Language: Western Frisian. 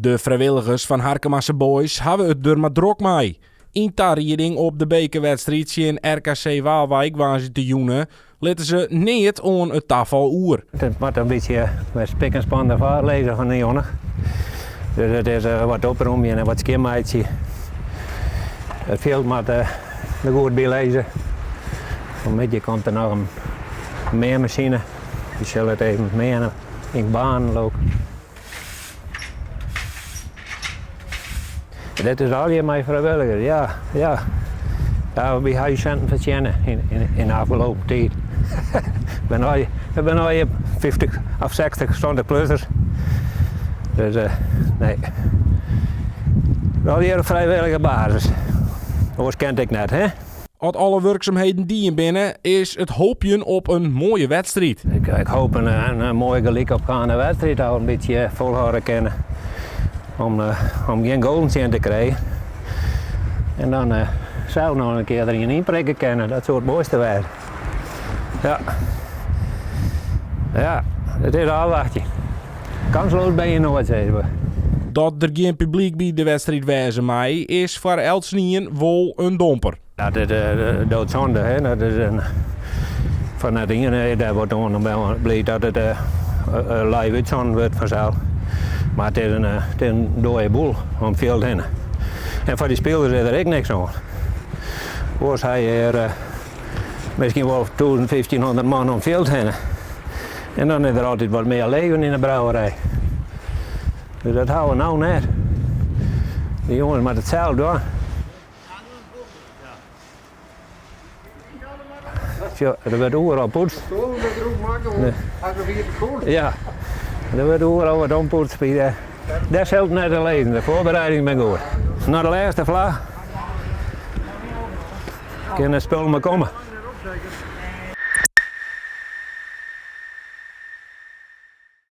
De frijwilligers fan Harkemase Boys hawwe it der mar drok mei. Yn tarieding op de bekerwedstriid tsjin RKC Waalwijk woansdeitejûn litte se neat oan it tafal oer. It moat in bytsje mei spik en span derfoar lizze fan de jûn. Dus it is wat opromjen en wat skjinmeitsje. It fjild moat der goed by lizze. Fan 'e middei komt der noch in meanmasine. Dy sil it even meane yn banen lûke. Dit is allegear mei frijwilligers, ja, ja. Ja, wy ha ús sinten fertsjinne yn de afgelopen tiid. We binne allegear 50 of 60, 70 plussers. Dus uh, nee. Allegear op frijwillige basis. Oars kin it ek net, hè? As alle wurksumheden dien binne, is it hoopjen op in moaie wedstriid. Ik hoop in moaie gelyk opgeande wedstriid al in bytsje folhâlde kinne. Om, om gjin goalen tsjin te krijen. En dan uh, sels noch in kear der ien ynprikke kinne. Dat soe it moaiste wêze. Ja. Ja, it is ôfwachtsjen. Kansloos ben je nooit, sizze we. Dat der gjin publyk by de wedstriid wêze mei, is foar eltsenien wol in domper. Dat is doodzonde, hè. Dat is in, foar net ien dêr wat oan bliid dat it live útsonden wurdt fansels. Mar it is in, it is in dooie boel om it fjild hinne. En foar dy spilers is der ek niks oan. Oars ha je hjir miskien wol 1000, 1500 man om it fjild hinne. En dan is der altyd wat mear leven yn de brouwerij. Dus dat hawwe we no net. De jonges moatte it sels dwaan. Sjoch, der wurdt oeral poetst. Ja, der wurdt oeral wat ompoetst. Dêr sil it net oan lizzen, de foarbereidingen binne goed. Nei de lêste flach kin it spul mar komme.